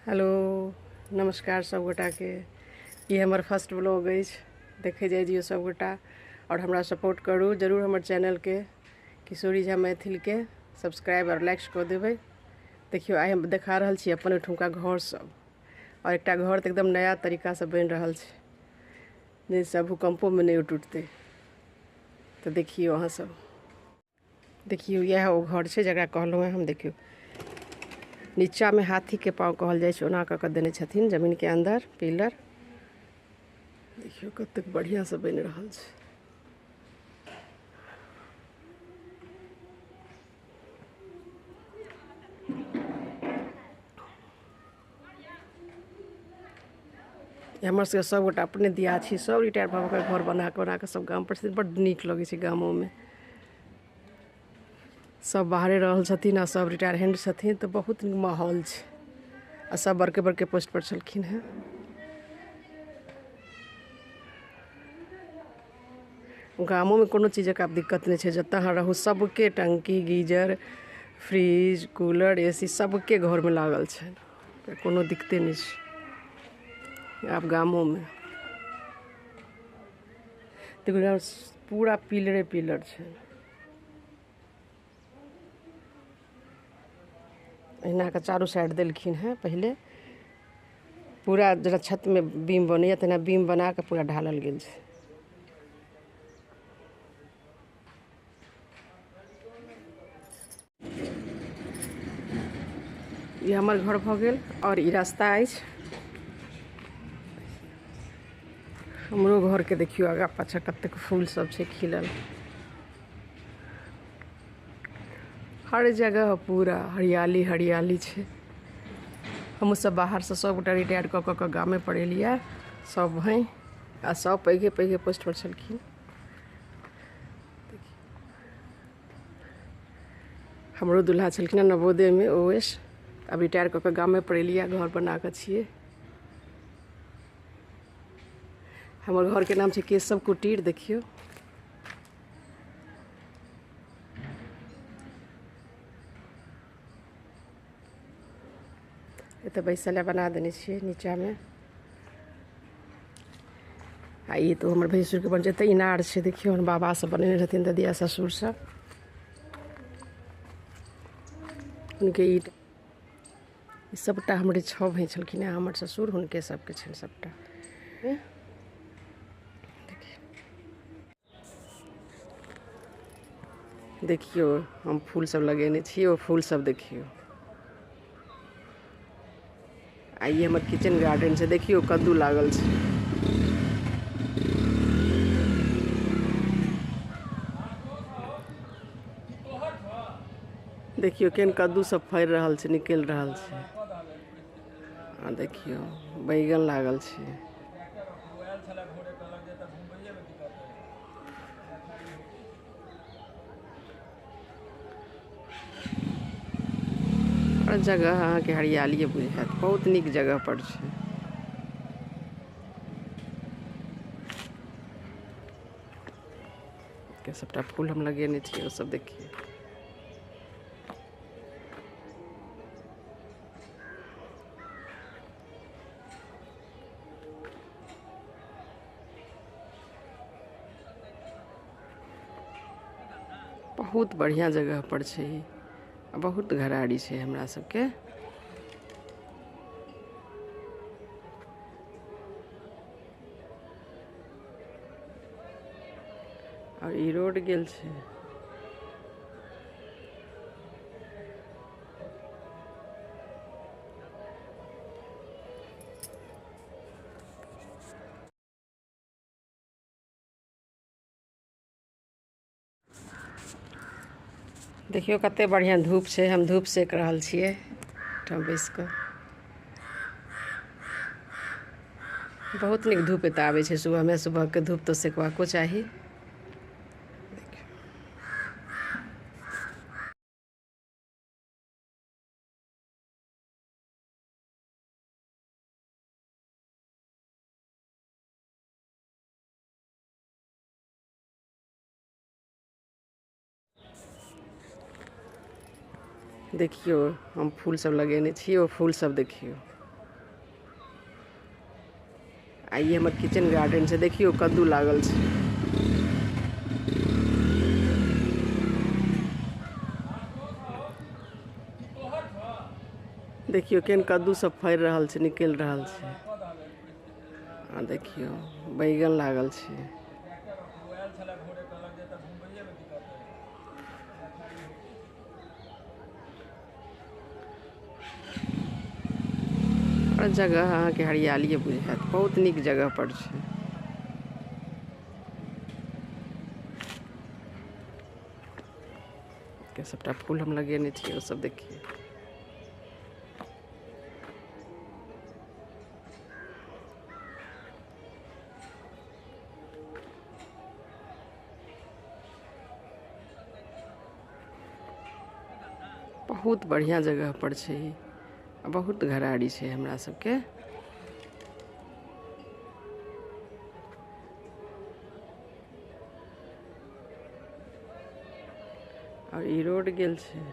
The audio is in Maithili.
हेलो नमस्कार सब गोटा के। ई हमर फर्स्ट ब्लॉग अछि, देखे जाय जियो सब गोटा और हमरा सपोर्ट करू जरूर। हमर चैनल के किशोरी झा मैथिल के सब्सक्राइब और लाइक कऽ देबै। देखियो आइ हम देखा रहल छी अपन ओहिठुमका घर सब, और एकटा घर तऽ एकदम नया तरीका से बनि रहल छै, जाहिसँ भूकंपो में नहीं टूटतै। तो देखियो अहाँ सब, देखियो इएह ओ घर छै जकरा कहलहुँ हेँ हम। देखियो नीचा में हाथी के पाँव कहल जाइ छै, ओना कऽ कऽ देने छथिन जमीन के अंदर पिलर। देखियो कतेक बढ़िया से बनि रहल छै। हमर सबके सब गोटा अपने दिया छी, सब रिटायर भऽ कऽ घर बना कऽ सब गाम पर छथिन। बड्ड नीक लगै छै गामोमे, सब बाहरे रहल छथिन आ सब रिटायर हैंड छथिन, तऽ बहुत नीक माहौल छै। आ सब बड़के बड़के पोस्ट पर छलखिन हेँ। गामोमे कोनो चीजक आब दिक्कत नहि छै, जतऽ अहाँ रहू सबके टंकी, गीजर, फ्रिज, कूलर, एसी सबके घरमे लागल छै, कोनो दिक्कते नहि छै आब गामोमे। देखियौ पूरा पिलरे पिलर छै। एहिना कऽ चारू साइड देलखिन हेँ। पहिले पूरा जेना छतमे बीम बनैया तेना बीम बना कऽ पूरा ढालल गेल छै। ई हमर घर भऽ गेल और ई रास्ता अछि हमरो घर के। देखियो आगा पाछा कतेक फूल सब छै खिलल, हर जगह पूरा हरियाली हरियाली छै। हमहूँ सब बाहरसँ सब गोटा रिटायर कऽ कऽ गामे पर एलियै सब भाय, आ सब पैघे पैघे पोस्ट पर छलखिन। हमरो दूल्हा छलखिन हँ नवोदयमे ओएस, आब रिटायर कऽ कऽ गामे पर एलियै, घर बना कऽ छियै। हमर घरके नाम छै केशव कुटीर। देखियौ एतऽ बैसै लए बना देने छियै नीचाँमे। आ ई तऽ हमर भैंसुरके बन छै, एतऽ इनार छै। देखियौ हमर बाबा सब बनेने रहथिन, ददिया ससुर सब हुनके। ई सबटा हमरे छओ भाय छलखिन हेँ हमर ससुर, हुनके सबके छनि सबटा। देखियौ हम फूल सब लगेने छी, ओ फूल सब देखियौ। आ ई हमर किचन गार्डन छै, देखियौ कद्दू लागल छै। देखियौ केहन कद्दू सब फड़ि रहल छै, निकलि रहल छै। आ देखियौ बैगन लागल छै। हर जगह अहाँके हरियालिए बुझायत, बहुत नीक जगह पर छै। के सबटा फूल हम लगेने छियै, ओ सब देखियौ। बहुत बढ़िया जगह पर छै, बहुत घराड़ी छै हमरा सबके। और ई रोड गेल छै। देखियो कते बढ़िया धूप छै, हम धूप सेक रहल छियै एहिठाम बैस कऽ। बहुत नीक धूप एतऽ आबै छै सुबहमे, सुबहके धूप तऽ सेकबाको चाही। देखियौ हम फूल सब लगेने छी, ओ फूल सब देखियौ। आ ई हमर किचन गार्डन छै। देखियौ कद्दू लागल छै। देखियौ केहन कद्दू सब फड़ि रहल छै, निकलि रहल छै। आ देखियौ बैगन लागल छै। और जगह अहाँके हरियालिए बुझायत, बहुत नीक जगह पर छै। के सबटा फूल हम लगेने छियै, ओ सब देखियौ। बहुत बढ़िया जगह पर छै ई, बहुत घरारी छै हमरा सबके। और ई रोड गेल छै।